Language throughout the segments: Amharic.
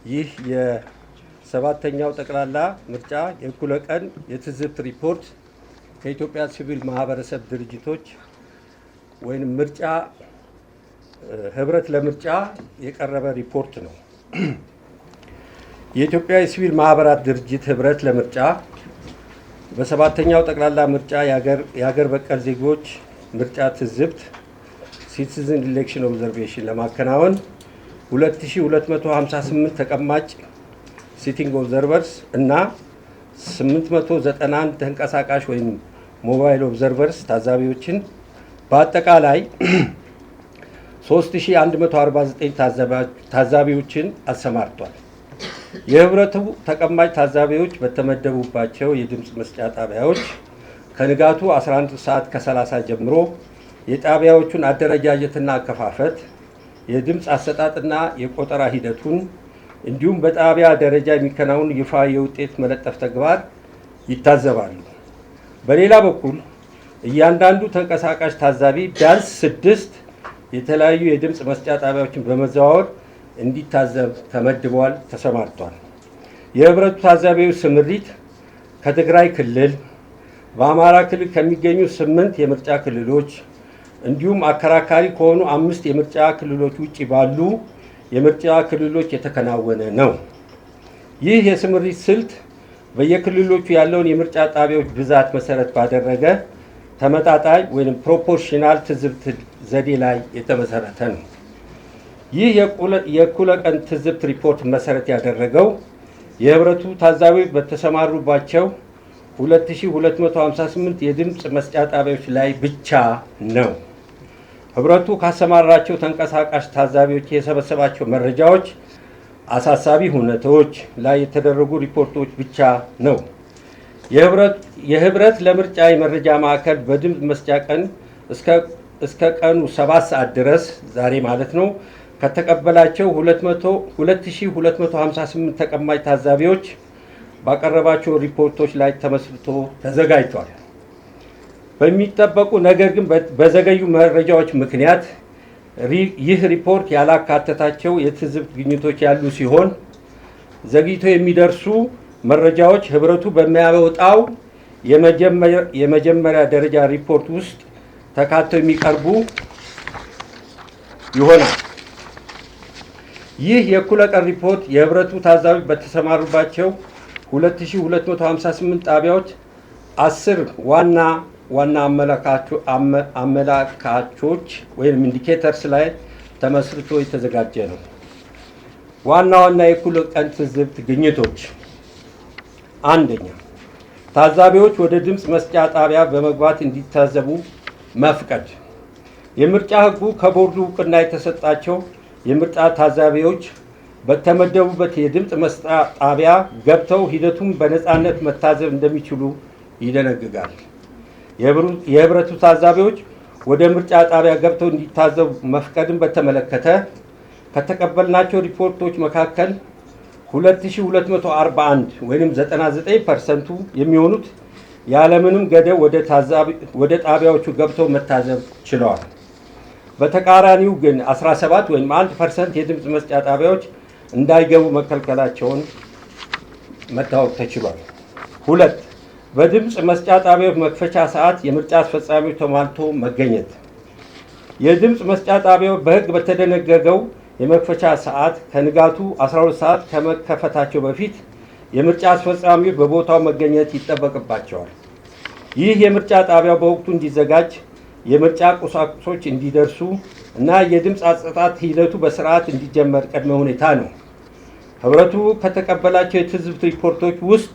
ይህ የሰባተኛው ጠቅላላ ምርጫ የእኩለ ቀን የትዝብት ሪፖርት ከኢትዮጵያ ሲቪል ማህበረሰብ ድርጅቶች ወይም ምርጫ ህብረት ለምርጫ የቀረበ ሪፖርት ነው። የኢትዮጵያ የሲቪል ማህበራት ድርጅት ህብረት ለምርጫ በሰባተኛው ጠቅላላ ምርጫ የሀገር በቀል ዜጎች ምርጫ ትዝብት citizen election observation ለማከናወን 2258 ተቀማጭ sitting observers እና 891 ተንቀሳቃሽ ወይም mobile observers ታዛቢዎችን በአጠቃላይ 3149 ታዛቢዎችን አሰማርቷል። የህብረቱ ተቀማጭ ታዛቢዎች በተመደቡባቸው የድምፅ መስጫ ጣቢያዎች ከንጋቱ 11 ሰዓት ከ30 ጀምሮ የጣቢያዎቹን አደረጃጀትና አከፋፈት፣ የድምፅ አሰጣጥና የቆጠራ ሂደቱን እንዲሁም በጣቢያ ደረጃ የሚከናወን ይፋ የውጤት መለጠፍ ተግባር ይታዘባሉ። በሌላ በኩል እያንዳንዱ ተንቀሳቃሽ ታዛቢ ቢያንስ 6 የተለያዩ የድምፅ መስጫ ጣቢያዎችን በመዘዋወር እንዲታዘብ ተመድቧል፣ ተሰማርቷል። የህብረቱ ታዛቢዎች ስምሪት ከትግራይ ክልል፣ በአማራ ክልል ከሚገኙ 8 የምርጫ ክልሎች እንዲሁም አከራካሪ ከሆኑ 5 የምርጫ ክልሎች ውጪ ባሉ የምርጫ ክልሎች የተከናወነ ነው። ይህ የስምሪት ስልት በየክልሎቹ ያለውን የምርጫ ጣቢያዎች ብዛት መሰረት ባደረገ ተመጣጣኝ ወይም proportional ትዝብት ዘዴ ላይ የተመሰረተ ነው። ይህ የእኩለ ቀን ትዝብት ሪፖርት መሰረት ያደረገው የህብረቱ ታዛቢዎች በተሰማሩባቸው 2258 የድምፅ መስጫ ጣቢያዎች ላይ ብቻ ነው። ህብረቱ ካሰማራቸው ተንቀሳቃሽ ታዛቢዎች የሰበሰባቸው መረጃዎች አሳሳቢ ሁነቶች ላይ የተደረጉ ሪፖርቶች ብቻ ነው። የህብረት ለምርጫ የመረጃ ማዕከል በድምፅ መስጫ ቀን እስከ ቀኑ 7 ሰዓት ድረስ ዛሬ ማለት ነው ከተቀበላቸው 2258 ተቀማጭ ታዛቢዎች ባቀረባቸው ሪፖርቶች ላይ ተመስርቶ ተዘጋጅቷል። በሚጠበቁ ነገር ግን በዘገዩ መረጃዎች ምክንያት ይህ ሪፖርት ያላካተታቸው የትዝብት ግኝቶች ያሉ ሲሆን ዘግይቶ የሚደርሱ መረጃዎች ህብረቱ በሚያወጣው የመጀመሪያ ደረጃ ሪፖርት ውስጥ ተካተው የሚቀርቡ ይሆናል። ይህ የእኩለ ቀን ሪፖርት የህብረቱ ታዛቢ በተሰማሩባቸው 2258 ጣቢያዎች 10 ዋና ዋና አመላካቾች ወይም indicators ላይ ተመስርቶ የተዘጋጀ ነው። ዋና ዋና የእኩለ ቀን ትዝብት ግኝቶች፣ አንደኛ፣ ታዛቢዎች ወደ ድምፅ መስጫ ጣቢያ በመግባት እንዲታዘቡ መፍቀድ። የምርጫ ህጉ ከቦርዱ እውቅና የተሰጣቸው የምርጫ ታዛቢዎች በተመደቡበት የድምፅ መስጫ ጣቢያ ገብተው ሂደቱን በነፃነት መታዘብ እንደሚችሉ ይደነግጋል። የህብረቱ ታዛቢዎች ወደ ምርጫ ጣቢያ ገብተው እንዲታዘቡ መፍቀድን በተመለከተ ከተቀበልናቸው ሪፖርቶች መካከል 2241 ወይም 99% የሚሆኑት ያለምንም ገደብ ወደ ጣቢያዎቹ ገብተው መታዘብ ችለዋል። በተቃራኒው ግን 17 ወይም 1% የድምፅ መስጫ ጣቢያዎች እንዳይገቡ መከልከላቸውን መታወቅ ተችሏል። 2፣ በድምፅ መስጫ ጣቢያዎች መክፈቻ ሰዓት የምርጫ አስፈጻሚዎች ተሟልቶ መገኘት። የድምፅ መስጫ ጣቢያዎች በህግ በተደነገገው የመክፈቻ ሰዓት ከንጋቱ 12 ሰዓት ከመከፈታቸው በፊት የምርጫ አስፈጻሚዎች በቦታው መገኘት ይጠበቅባቸዋል። ይህ የምርጫ ጣቢያው በወቅቱ እንዲዘጋጅ፣ የምርጫ ቁሳቁሶች እንዲደርሱ እና የድምፅ አሰጣጥ ሂደቱ በስርዓት እንዲጀመር ቅድመ ሁኔታ ነው። ህብረቱ ከተቀበላቸው የትዝብት ሪፖርቶች ውስጥ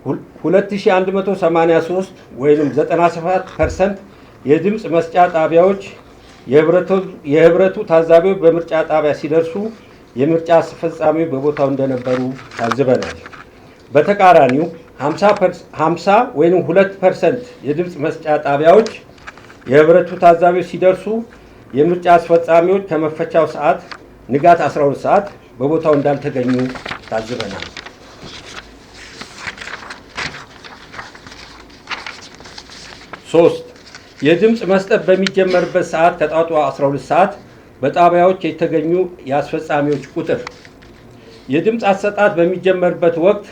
2183 ወይም 97% የድምፅ መስጫ ጣቢያዎች የህብረቱ ታዛቢዎች በምርጫ ጣቢያ ሲደርሱ የምርጫ አስፈጻሚዎች በቦታው እንደነበሩ ታዝበናል። በተቃራኒው 50 ወይም 2% የድምፅ መስጫ ጣቢያዎች የህብረቱ ታዛቢዎች ሲደርሱ የምርጫ አስፈጻሚዎች ከመፈቻው ሰዓት ንጋት 12 ሰዓት በቦታው እንዳልተገኙ ታዝበናል። 3፣ የድምፅ መስጠት በሚጀመርበት ሰዓት ከጠዋቱ 12 ሰዓት በጣቢያዎች የተገኙ የአስፈጻሚዎች ቁጥር። የድምፅ አሰጣጥ በሚጀመርበት ወቅት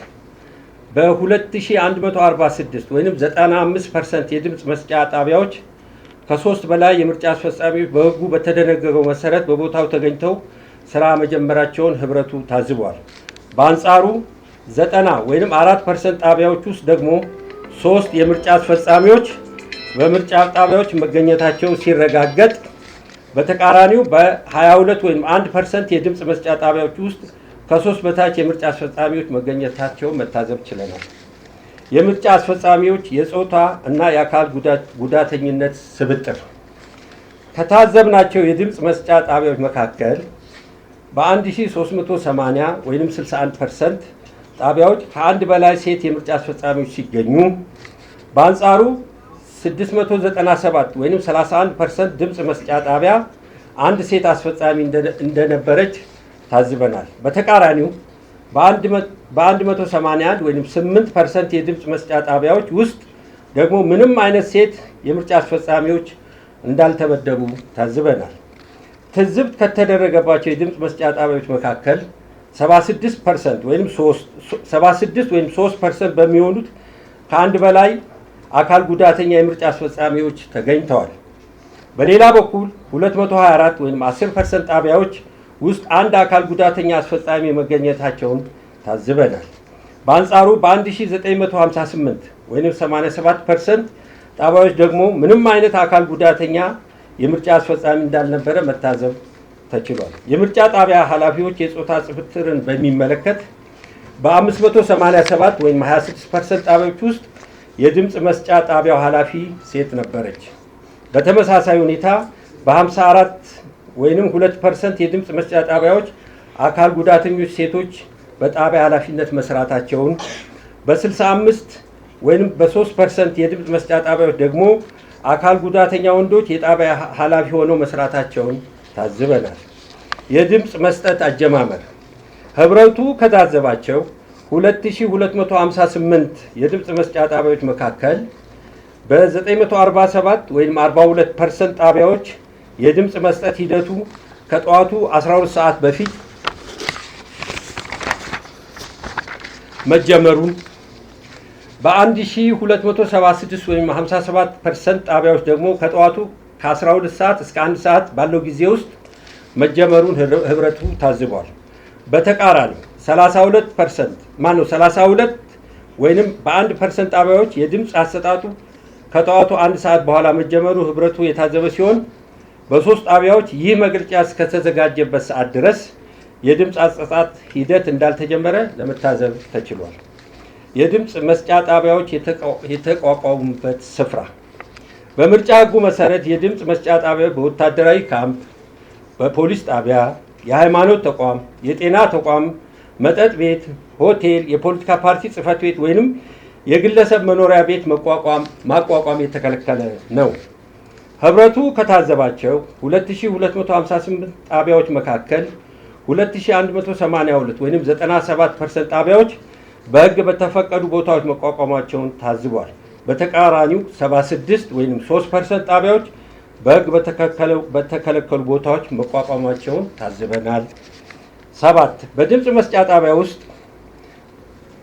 በ2146 ወይም 95% የድምፅ መስጫ ጣቢያዎች ከ3 በላይ የምርጫ አስፈጻሚዎች በሕጉ በተደነገገው መሰረት በቦታው ተገኝተው ስራ መጀመራቸውን ህብረቱ ታዝቧል። በአንጻሩ 90 ወይም 4% ጣቢያዎች ውስጥ ደግሞ 3 የምርጫ አስፈጻሚዎች በምርጫ ጣቢያዎች መገኘታቸው ሲረጋገጥ፣ በተቃራኒው በ22 ወይም 1% የድምፅ መስጫ ጣቢያዎች ውስጥ ከ3 በታች የምርጫ አስፈጻሚዎች መገኘታቸው መታዘብ ችለናል። የምርጫ አስፈጻሚዎች የጾታ እና የአካል ጉዳተኝነት ስብጥር። ከታዘብናቸው የድምፅ መስጫ ጣቢያዎች መካከል በ1380 ወይም 61% ጣቢያዎች ከአንድ በላይ ሴት የምርጫ አስፈጻሚዎች ሲገኙ፣ በአንጻሩ 697 ወይም 31% ድምፅ መስጫ ጣቢያ አንድ ሴት አስፈጻሚ እንደነበረች ታዝበናል። በተቃራኒው በ181 ወይም 8% የድምፅ መስጫ ጣቢያዎች ውስጥ ደግሞ ምንም አይነት ሴት የምርጫ አስፈጻሚዎች እንዳልተመደቡ ታዝበናል። ትዝብት ከተደረገባቸው የድምፅ መስጫ ጣቢያዎች መካከል 76% ወይም 76 ወይም 3% በሚሆኑት ከአንድ በላይ አካል ጉዳተኛ የምርጫ አስፈጻሚዎች ተገኝተዋል። በሌላ በኩል 224 ወይም 10% ጣቢያዎች ውስጥ አንድ አካል ጉዳተኛ አስፈጻሚ መገኘታቸውን ታዝበናል። በአንጻሩ በ1958 ወይም 87% ጣቢያዎች ደግሞ ምንም አይነት አካል ጉዳተኛ የምርጫ አስፈጻሚ እንዳልነበረ መታዘብ ተችሏል። የምርጫ ጣቢያ ኃላፊዎች የጾታ ስብጥርን በሚመለከት በ587 ወይም 26% ጣቢያዎች ውስጥ የድምፅ መስጫ ጣቢያው ኃላፊ ሴት ነበረች። በተመሳሳይ ሁኔታ በ54 ወይም 2% የድምፅ መስጫ ጣቢያዎች አካል ጉዳተኞች ሴቶች በጣቢያ ኃላፊነት መስራታቸውን፣ በ65 ወይም በ3% የድምፅ መስጫ ጣቢያዎች ደግሞ አካል ጉዳተኛ ወንዶች የጣቢያ ኃላፊ ሆነው መስራታቸውን ታዝበናል። የድምፅ መስጠት አጀማመር። ህብረቱ ከታዘባቸው 2258 የድምፅ መስጫ ጣቢያዎች መካከል በ947 ወይም 42% ጣቢያዎች የድምፅ መስጠት ሂደቱ ከጠዋቱ 12 ሰዓት በፊት መጀመሩን፣ በ1276 ወይም 57% ጣቢያዎች ደግሞ ከጠዋቱ ከ12 ሰዓት እስከ 1 ሰዓት ባለው ጊዜ ውስጥ መጀመሩን ህብረቱ ታዝቧል። በተቃራኒው 32% ማነው 32 ወይንም በ1% ጣቢያዎች የድምፅ አሰጣጡ ከጠዋቱ 1 ሰዓት በኋላ መጀመሩ ህብረቱ የታዘበ ሲሆን፣ በ3 ጣቢያዎች ይህ መግለጫ እስከተዘጋጀበት ሰዓት ድረስ የድምፅ አሰጣጥ ሂደት እንዳልተጀመረ ለመታዘብ ተችሏል። የድምፅ መስጫ ጣቢያዎች የተቋቋሙበት ስፍራ። በምርጫ ህጉ መሰረት የድምፅ መስጫ ጣቢያዎች በወታደራዊ ካምፕ፣ በፖሊስ ጣቢያ፣ የሃይማኖት ተቋም፣ የጤና ተቋም፣ መጠጥ ቤት፣ ሆቴል፣ የፖለቲካ ፓርቲ ጽህፈት ቤት ወይንም የግለሰብ መኖሪያ ቤት ማቋቋም የተከለከለ ነው። ህብረቱ ከታዘባቸው 2258 ጣቢያዎች መካከል 2182 ወይም 97% ጣቢያዎች በህግ በተፈቀዱ ቦታዎች መቋቋማቸውን ታዝቧል። በተቃራኒው 76 ወይም 3% ጣቢያዎች በህግ በተከለከሉ ቦታዎች መቋቋማቸውን ታዝበናል። 7፣ በድምፅ መስጫ ጣቢያ ውስጥ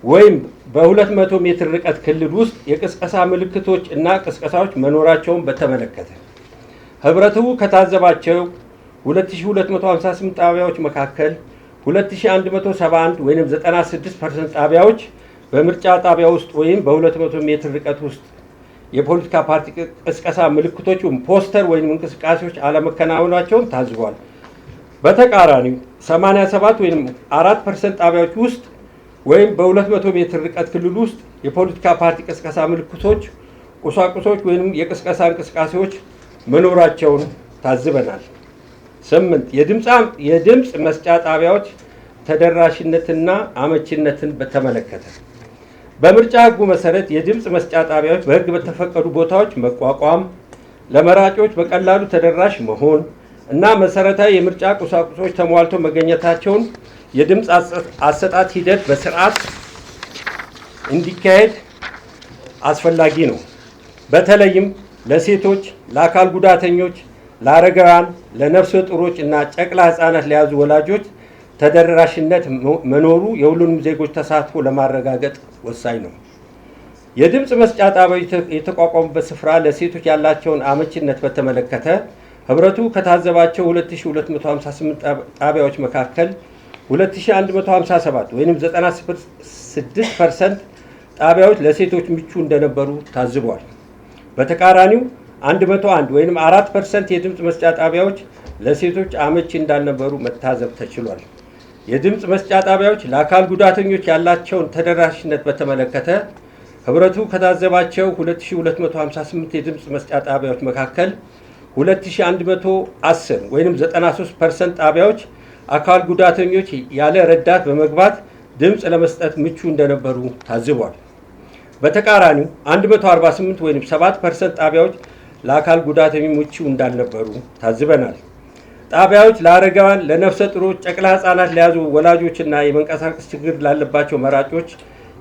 ወይም በ200 ሜትር ርቀት ክልል ውስጥ የቅስቀሳ ምልክቶች እና ቅስቀሳዎች መኖራቸውን በተመለከተ ህብረቱ ከታዘባቸው 2258 ጣቢያዎች መካከል 2171 ወይም 96% ጣቢያዎች በምርጫ ጣቢያ ውስጥ ወይም በ200 ሜትር ርቀት ውስጥ የፖለቲካ ፓርቲ ቅስቀሳ ምልክቶች ወይም ፖስተር ወይም እንቅስቃሴዎች አለመከናወናቸውን ታዝቧል። በተቃራኒው 87 ወይም 4% ጣቢያዎች ውስጥ ወይም በ200 ሜትር ርቀት ክልል ውስጥ የፖለቲካ ፓርቲ ቅስቀሳ ምልክቶች፣ ቁሳቁሶች ወይም የቅስቀሳ እንቅስቃሴዎች መኖራቸውን ታዝበናል። 8፣ የድምፅ መስጫ ጣቢያዎች ተደራሽነትና አመቺነትን በተመለከተ በምርጫ ህጉ መሰረት የድምፅ መስጫ ጣቢያዎች በህግ በተፈቀዱ ቦታዎች መቋቋም፣ ለመራጮች በቀላሉ ተደራሽ መሆን እና መሰረታዊ የምርጫ ቁሳቁሶች ተሟልቶ መገኘታቸውን የድምፅ አሰጣጥ ሂደት በስርዓት እንዲካሄድ አስፈላጊ ነው። በተለይም ለሴቶች፣ ለአካል ጉዳተኞች፣ ለአረጋውያን፣ ለነፍሰ ጡሮች እና ጨቅላ ህጻናት ለያዙ ወላጆች ተደራሽነት መኖሩ የሁሉንም ዜጎች ተሳትፎ ለማረጋገጥ ወሳኝ ነው። የድምፅ መስጫ ጣቢያዎች የተቋቋሙበት ስፍራ ለሴቶች ያላቸውን አመቺነት በተመለከተ ህብረቱ ከታዘባቸው 2258 ጣቢያዎች መካከል 2157 ወይም 96% ጣቢያዎች ለሴቶች ምቹ እንደነበሩ ታዝቧል። በተቃራኒው 101 ወይም 4% የድምፅ መስጫ ጣቢያዎች ለሴቶች አመቺ እንዳልነበሩ መታዘብ ተችሏል። የድምፅ መስጫ ጣቢያዎች ለአካል ጉዳተኞች ያላቸውን ተደራሽነት በተመለከተ ህብረቱ ከታዘባቸው 2258 የድምፅ መስጫ ጣቢያዎች መካከል 2110 ወይም 93% ጣቢያዎች አካል ጉዳተኞች ያለ ረዳት በመግባት ድምፅ ለመስጠት ምቹ እንደነበሩ ታዝቧል። በተቃራኒው 148 ወይም 7% ጣቢያዎች ለአካል ጉዳተኞች ምቹ እንዳልነበሩ ታዝበናል። ጣቢያዎች ለአረጋውያን፣ ለነፍሰ ጡሮች፣ ጨቅላ ህጻናት ለያዙ ወላጆችና የመንቀሳቀስ ችግር ላለባቸው መራጮች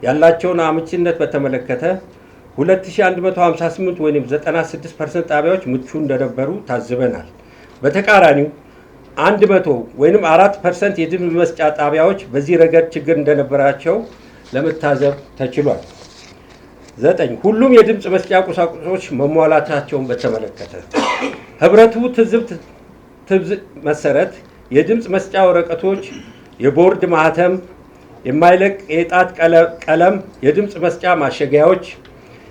ያላቸውን አመቺነት በተመለከተ 2158 ወይም 96% ጣቢያዎች ምቹ እንደነበሩ ታዝበናል። በተቃራኒው 100 ወይም 4% የድምፅ መስጫ ጣቢያዎች በዚህ ረገድ ችግር እንደነበራቸው ለመታዘብ ተችሏል። 9 ሁሉም የድምፅ መስጫ ቁሳቁሶች መሟላታቸውን በተመለከተ ህብረቱ ትዝብት መሰረት የድምፅ መስጫ ወረቀቶች፣ የቦርድ ማህተም፣ የማይለቅ የጣት ቀለም፣ የድምፅ መስጫ ማሸጊያዎች፣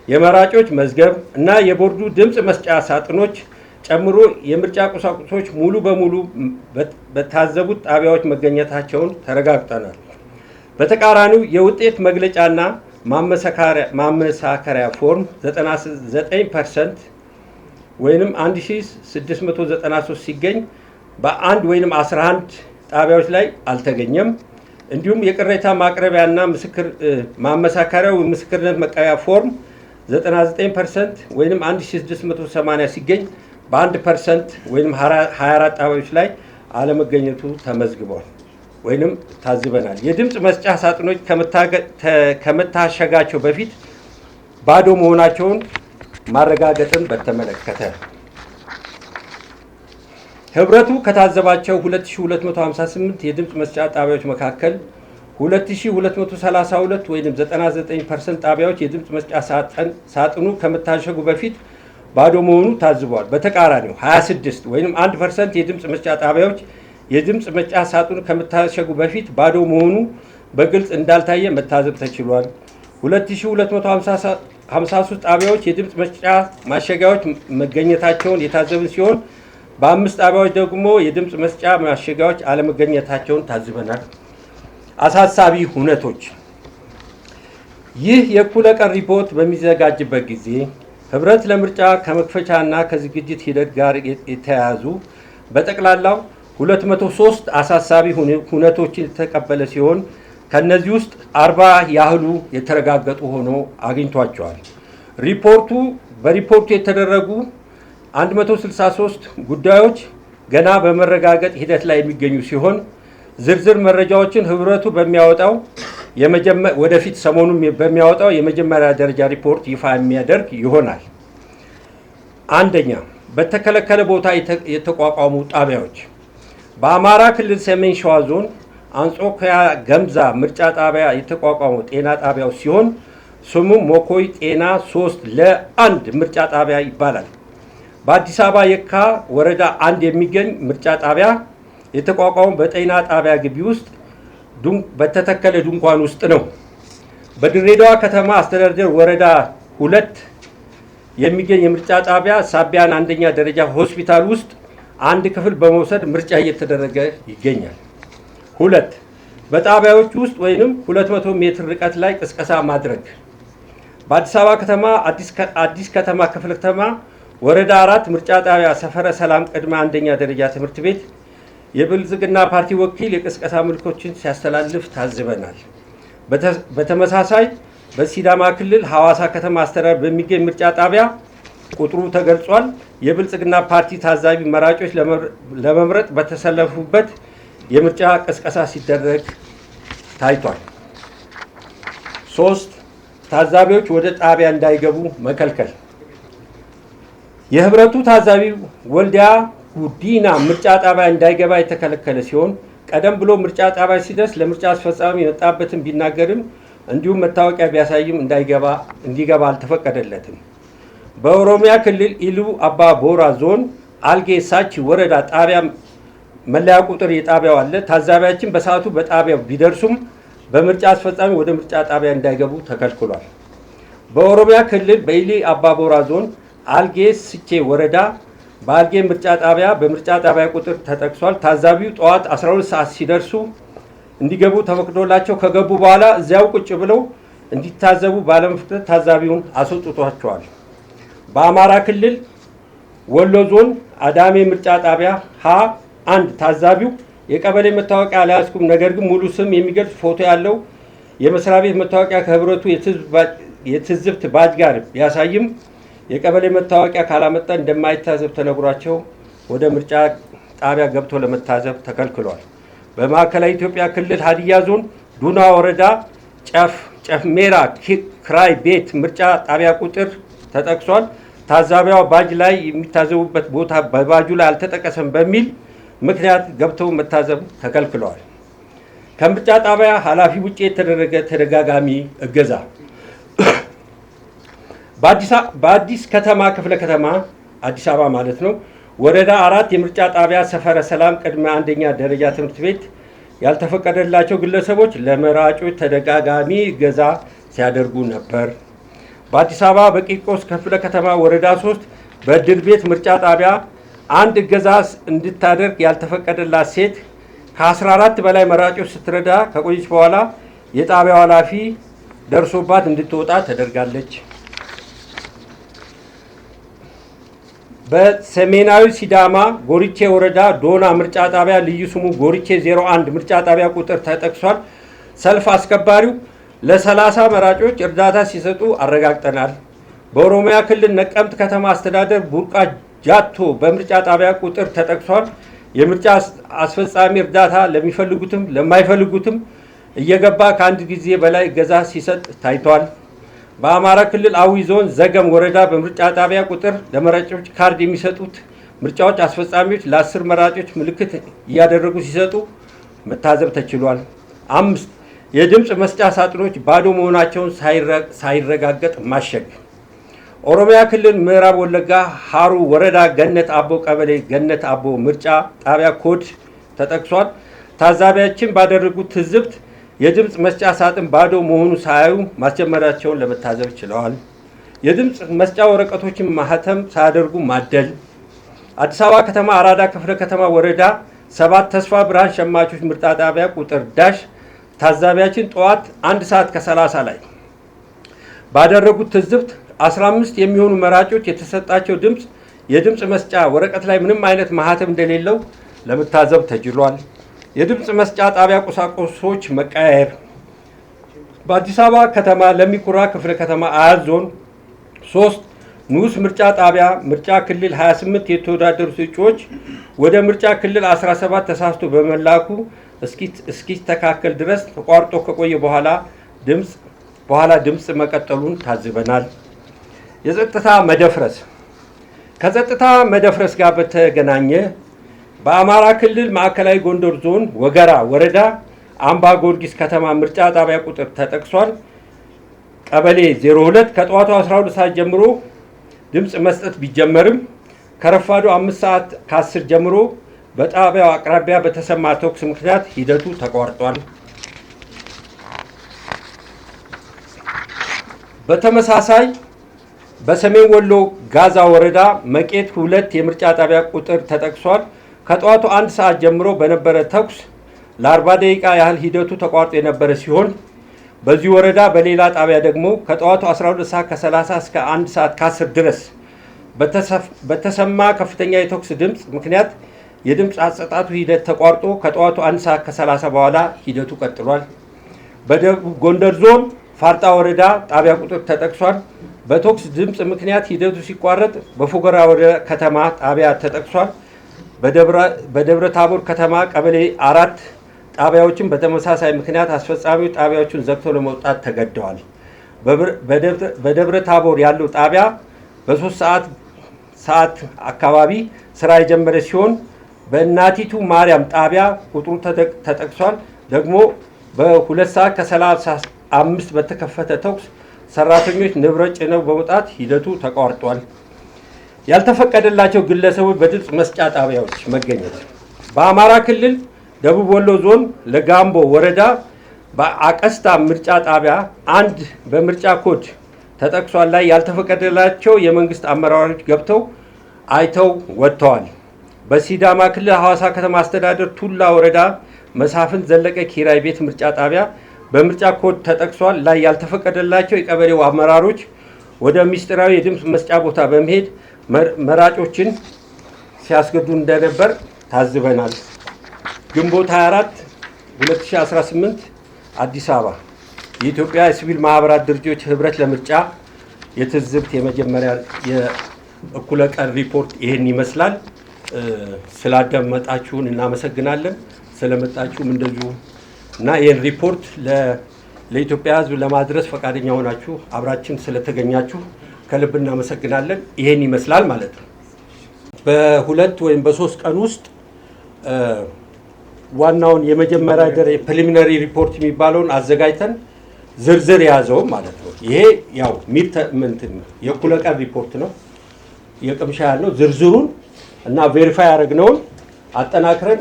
የመራጮች መዝገብ እና የቦርዱ ድምፅ መስጫ ሳጥኖች ጨምሮ የምርጫ ቁሳቁሶች ሙሉ በሙሉ በታዘቡት ጣቢያዎች መገኘታቸውን ተረጋግጠናል። በተቃራኒው የውጤት መግለጫና ማመሳከሪያ ፎርም 99% ወይንም 1693 ሲገኝ በአንድ ወይንም 11 ጣቢያዎች ላይ አልተገኘም። እንዲሁም የቅሬታ ማቅረቢያና ማመሳከሪያው ምስክርነት መቀበያ ፎርም 99% ወይንም 1680 ሲገኝ በ1% ወይንም 24 ጣቢያዎች ላይ አለመገኘቱ ተመዝግቧል ወይንም ታዝበናል። የድምፅ መስጫ ሳጥኖች ከመታሸጋቸው በፊት ባዶ መሆናቸውን ማረጋገጥን በተመለከተ ህብረቱ ከታዘባቸው 2258 የድምፅ መስጫ ጣቢያዎች መካከል 2232 ወይም 99% ጣቢያዎች የድምፅ መስጫ ሳጥኑ ከመታሸጉ በፊት ባዶ መሆኑ ታዝቧል። በተቃራኒው 26 ወይም 1% የድምፅ መስጫ ጣቢያዎች የድምፅ መስጫ ሳጥኑ ከመታሸጉ በፊት ባዶ መሆኑ በግልጽ እንዳልታየ መታዘብ ተችሏል። 2253 ጣቢያዎች የድምፅ መስጫ ማሸጊያዎች መገኘታቸውን የታዘብን ሲሆን በ5 ጣቢያዎች ደግሞ የድምፅ መስጫ ማሸጊያዎች አለመገኘታቸውን ታዝበናል። አሳሳቢ ሁነቶች። ይህ የእኩለ ቀን ሪፖርት በሚዘጋጅበት ጊዜ ህብረት ለምርጫ ከመክፈቻና ከዝግጅት ሂደት ጋር የተያያዙ በጠቅላላው 203 አሳሳቢ ሁነቶችን የተቀበለ ሲሆን ከነዚህ ውስጥ 40 ያህሉ የተረጋገጡ ሆኖ አግኝቷቸዋል። በሪፖርቱ የተደረጉ 163 ጉዳዮች ገና በመረጋገጥ ሂደት ላይ የሚገኙ ሲሆን ዝርዝር መረጃዎችን ህብረቱ በሚያወጣው ወደፊት ሰሞኑን በሚያወጣው የመጀመሪያ ደረጃ ሪፖርት ይፋ የሚያደርግ ይሆናል። አንደኛ፣ በተከለከለ ቦታ የተቋቋሙ ጣቢያዎች። በአማራ ክልል ሰሜን ሸዋ ዞን አንጾኪያ ገምዛ ምርጫ ጣቢያ የተቋቋመው ጤና ጣቢያው ሲሆን ስሙም ሞኮይ ጤና 3 ለ1 ምርጫ ጣቢያ ይባላል። በአዲስ አበባ የካ ወረዳ 1 የሚገኝ ምርጫ ጣቢያ የተቋቋመው በጤና ጣቢያ ግቢ ውስጥ በተተከለ ድንኳን ውስጥ ነው። በድሬዳዋ ከተማ አስተዳደር ወረዳ 2 የሚገኝ የምርጫ ጣቢያ ሳቢያን አንደኛ ደረጃ ሆስፒታል ውስጥ አንድ ክፍል በመውሰድ ምርጫ እየተደረገ ይገኛል። 2፣ በጣቢያዎች ውስጥ ወይንም 200 ሜትር ርቀት ላይ ቅስቀሳ ማድረግ። በአዲስ አበባ ከተማ አዲስ ከተማ ክፍለ ከተማ ወረዳ 4 ምርጫ ጣቢያ ሰፈረ ሰላም ቅድመ አንደኛ ደረጃ ትምህርት ቤት የብልጽግና ፓርቲ ወኪል የቅስቀሳ ምልክቶችን ሲያስተላልፍ ታዝበናል። በተመሳሳይ በሲዳማ ክልል ሐዋሳ ከተማ አስተዳደር በሚገኝ ምርጫ ጣቢያ ቁጥሩ ተገልጿል። የብልጽግና ፓርቲ ታዛቢ መራጮች ለመምረጥ በተሰለፉበት የምርጫ ቅስቀሳ ሲደረግ ታይቷል። 3፣ ታዛቢዎች ወደ ጣቢያ እንዳይገቡ መከልከል። የህብረቱ ታዛቢ ወልዲያ ጉዲና ምርጫ ጣቢያ እንዳይገባ የተከለከለ ሲሆን ቀደም ብሎ ምርጫ ጣቢያ ሲደርስ ለምርጫ አስፈጻሚ የመጣበትን ቢናገርም እንዲሁም መታወቂያ ቢያሳይም እንዲገባ አልተፈቀደለትም። በኦሮሚያ ክልል ኢሉ አባ ቦራ ዞን አልጌ ሳቺ ወረዳ ጣቢያ መለያ ቁጥር የጣቢያው አለ። ታዛቢያችን በሰዓቱ በጣቢያው ቢደርሱም በምርጫ አስፈጻሚ ወደ ምርጫ ጣቢያ እንዳይገቡ ተከልክሏል። በኦሮሚያ ክልል በኢሉ አባቦራ ዞን አልጌ ስቼ ወረዳ በአልጌ ምርጫ ጣቢያ በምርጫ ጣቢያ ቁጥር ተጠቅሷል። ታዛቢው ጠዋት 12 ሰዓት ሲደርሱ እንዲገቡ ተፈቅዶላቸው ከገቡ በኋላ እዚያው ቁጭ ብለው እንዲታዘቡ ባለመፍቀድ ታዛቢውን አስወጥቷቸዋል። በአማራ ክልል ወሎ ዞን አዳሜ ምርጫ ጣቢያ ሀ 1 ታዛቢው የቀበሌ መታወቂያ አልያዝኩም፣ ነገር ግን ሙሉ ስም የሚገልጽ ፎቶ ያለው የመስሪያ ቤት መታወቂያ ከህብረቱ የትዝብት ባጅ ጋር ቢያሳይም የቀበሌ መታወቂያ ካላመጣ እንደማይታዘብ ተነግሯቸው ወደ ምርጫ ጣቢያ ገብቶ ለመታዘብ ተከልክሏል። በማዕከላዊ ኢትዮጵያ ክልል ሀዲያ ዞን ዱና ወረዳ ጨፍሜራ ክራይ ቤት ምርጫ ጣቢያ ቁጥር ተጠቅሷል። ታዛቢዋ ባጅ ላይ የሚታዘቡበት ቦታ በባጁ ላይ አልተጠቀሰም በሚል ምክንያት ገብተው መታዘብ ተከልክለዋል። ከምርጫ ጣቢያ ኃላፊ ውጭ የተደረገ ተደጋጋሚ እገዛ። በአዲስ ከተማ ክፍለ ከተማ አዲስ አበባ ማለት ነው፣ ወረዳ 4 የምርጫ ጣቢያ ሰፈረ ሰላም ቅድመ አንደኛ ደረጃ ትምህርት ቤት ያልተፈቀደላቸው ግለሰቦች ለመራጮች ተደጋጋሚ እገዛ ሲያደርጉ ነበር። በአዲስ አበባ በቂርቆስ ክፍለ ከተማ ወረዳ 3 በእድር ቤት ምርጫ ጣቢያ አንድ እገዛ እንድታደርግ ያልተፈቀደላት ሴት ከ14 በላይ መራጮች ስትረዳ ከቆየች በኋላ የጣቢያው ኃላፊ ደርሶባት እንድትወጣ ተደርጋለች። በሰሜናዊ ሲዳማ ጎሪቼ ወረዳ ዶና ምርጫ ጣቢያ ልዩ ስሙ ጎሪቼ 01 ምርጫ ጣቢያ ቁጥር ተጠቅሷል። ሰልፍ አስከባሪው ለ30 መራጮች እርዳታ ሲሰጡ አረጋግጠናል። በኦሮሚያ ክልል ነቀምት ከተማ አስተዳደር ቡርቃ ጃቶ በምርጫ ጣቢያ ቁጥር ተጠቅሷል። የምርጫ አስፈጻሚ እርዳታ ለሚፈልጉትም ለማይፈልጉትም እየገባ ከአንድ ጊዜ በላይ እገዛ ሲሰጥ ታይቷል። በአማራ ክልል አዊ ዞን ዘገም ወረዳ በምርጫ ጣቢያ ቁጥር ለመራጮች ካርድ የሚሰጡት ምርጫዎች አስፈጻሚዎች ለ10 መራጮች ምልክት እያደረጉ ሲሰጡ መታዘብ ተችሏል። 5 የድምፅ መስጫ ሳጥኖች ባዶ መሆናቸውን ሳይረጋገጥ ማሸግ። ኦሮሚያ ክልል ምዕራብ ወለጋ ሀሩ ወረዳ ገነት አቦ ቀበሌ ገነት አቦ ምርጫ ጣቢያ ኮድ ተጠቅሷል። ታዛቢያችን ባደረጉት ትዝብት የድምፅ መስጫ ሳጥን ባዶ መሆኑ ሳያዩ ማስጀመራቸውን ለመታዘብ ችለዋል። የድምፅ መስጫ ወረቀቶችን ማህተም ሳያደርጉ ማደል። አዲስ አበባ ከተማ አራዳ ክፍለ ከተማ ወረዳ 7 ተስፋ ብርሃን ሸማቾች ምርጫ ጣቢያ ቁጥር ዳሽ ታዛቢያችን ጠዋት 1 ሰዓት ከ30 ላይ ባደረጉት ትዝብት 15 የሚሆኑ መራጮች የተሰጣቸው ድምፅ የድምፅ መስጫ ወረቀት ላይ ምንም አይነት ማህተም እንደሌለው ለመታዘብ ተችሏል። የድምፅ መስጫ ጣቢያ ቁሳቁሶች መቀያየር። በአዲስ አበባ ከተማ ለሚኩራ ክፍለ ከተማ አያት ዞን 3 ንዑስ ምርጫ ጣቢያ ምርጫ ክልል 28 የተወዳደሩት እጩዎች ወደ ምርጫ ክልል 17 ተሳስቶ በመላኩ እስኪስተካከል ድረስ ተቋርጦ ከቆየ በኋላ ድምፅ መቀጠሉን ታዝበናል። የጸጥታ መደፍረስ። ከጸጥታ መደፍረስ ጋር በተገናኘ በአማራ ክልል ማዕከላዊ ጎንደር ዞን ወገራ ወረዳ አምባ ጊዮርጊስ ከተማ ምርጫ ጣቢያ ቁጥር ተጠቅሷል። ቀበሌ 02 ከጠዋቱ 12 ሰዓት ጀምሮ ድምፅ መስጠት ቢጀመርም ከረፋዱ 5 ሰዓት ከ10 ጀምሮ በጣቢያው አቅራቢያ በተሰማ ተኩስ ምክንያት ሂደቱ ተቋርጧል። በተመሳሳይ በሰሜን ወሎ ጋዛ ወረዳ መቄት 2 የምርጫ ጣቢያ ቁጥር ተጠቅሷል። ከጠዋቱ 1 ሰዓት ጀምሮ በነበረ ተኩስ ለ40 ደቂቃ ያህል ሂደቱ ተቋርጦ የነበረ ሲሆን በዚህ ወረዳ በሌላ ጣቢያ ደግሞ ከጠዋቱ 12 ሰዓት ከ30 እስከ 1 ሰዓት ከ10 ድረስ በተሰማ ከፍተኛ የተኩስ ድምፅ ምክንያት የድምፅ አሰጣጡ ሂደት ተቋርጦ ከጠዋቱ 1 ሰዓት ከ30 በኋላ ሂደቱ ቀጥሏል። በደቡብ ጎንደር ዞን ፋርጣ ወረዳ ጣቢያ ቁጥር ተጠቅሷል። በተኩስ ድምፅ ምክንያት ሂደቱ ሲቋረጥ በፎገራ ወረዳ ከተማ ጣቢያ ተጠቅሷል። በደብረ ታቦር ከተማ ቀበሌ 4 ጣቢያዎችን በተመሳሳይ ምክንያት አስፈጻሚው ጣቢያዎቹን ዘግተው ለመውጣት ተገደዋል። በደብረ ታቦር ያለው ጣቢያ በ3 ሰዓት አካባቢ ስራ የጀመረ ሲሆን በእናቲቱ ማርያም ጣቢያ ቁጥሩ ተጠቅሷል ደግሞ በ2 ሰዓት ከ35 በተከፈተ ተኩስ ሰራተኞች ንብረት ጭነው በመውጣት ሂደቱ ተቋርጧል። ያልተፈቀደላቸው ግለሰቦች በድምፅ መስጫ ጣቢያዎች መገኘት። በአማራ ክልል ደቡብ ወሎ ዞን ለጋምቦ ወረዳ በአቀስታ ምርጫ ጣቢያ 1 በምርጫ ኮድ ተጠቅሷል ላይ ያልተፈቀደላቸው የመንግስት አመራሮች ገብተው አይተው ወጥተዋል። በሲዳማ ክልል ሐዋሳ ከተማ አስተዳደር ቱላ ወረዳ መሳፍንት ዘለቀ ኪራይ ቤት ምርጫ ጣቢያ በምርጫ ኮድ ተጠቅሷል ላይ ያልተፈቀደላቸው የቀበሌው አመራሮች ወደ ምስጢራዊ የድምፅ መስጫ ቦታ በመሄድ መራጮችን ሲያስገዱ እንደነበር ታዝበናል። ግንቦት 24 2018፣ አዲስ አበባ፣ የኢትዮጵያ የሲቪል ማህበራት ድርጅቶች ህብረት ለምርጫ የትዝብት የመጀመሪያ የእኩለ ቀን ሪፖርት ይህን ይመስላል። ስላዳመጣችሁን እናመሰግናለን። ስለመጣችሁም እንደዚሁ እና ይህን ሪፖርት ለኢትዮጵያ ሕዝብ ለማድረስ ፈቃደኛ ሆናችሁ አብራችን ስለተገኛችሁ ከልብ እናመሰግናለን። ይሄን ይመስላል ማለት ነው። በ2 ወይም በ3 ቀን ውስጥ ዋናውን የመጀመሪያ ደረጃ preliminary report የሚባለውን አዘጋጅተን ዝርዝር የያዘውን ማለት ነው። ይሄ ያው mid ምንትን የእኩለ ቀን ሪፖርት ነው፣ የቅምሻ ያልነው። ዝርዝሩን እና verify ያደረግነውን አጠናክረን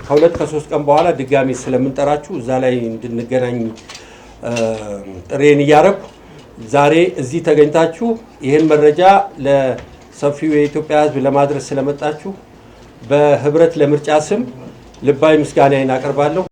ከ2 ከ3 ቀን በኋላ ድጋሚ ስለምንጠራችሁ እዛ ላይ እንድንገናኝ ጥሪዬን እያረኩ፣ ዛሬ እዚህ ተገኝታችሁ ይህን መረጃ ለሰፊው የኢትዮጵያ ሕዝብ ለማድረስ ስለመጣችሁ በህብረት ለምርጫ ስም ልባዊ ምስጋናዬን አቀርባለሁ።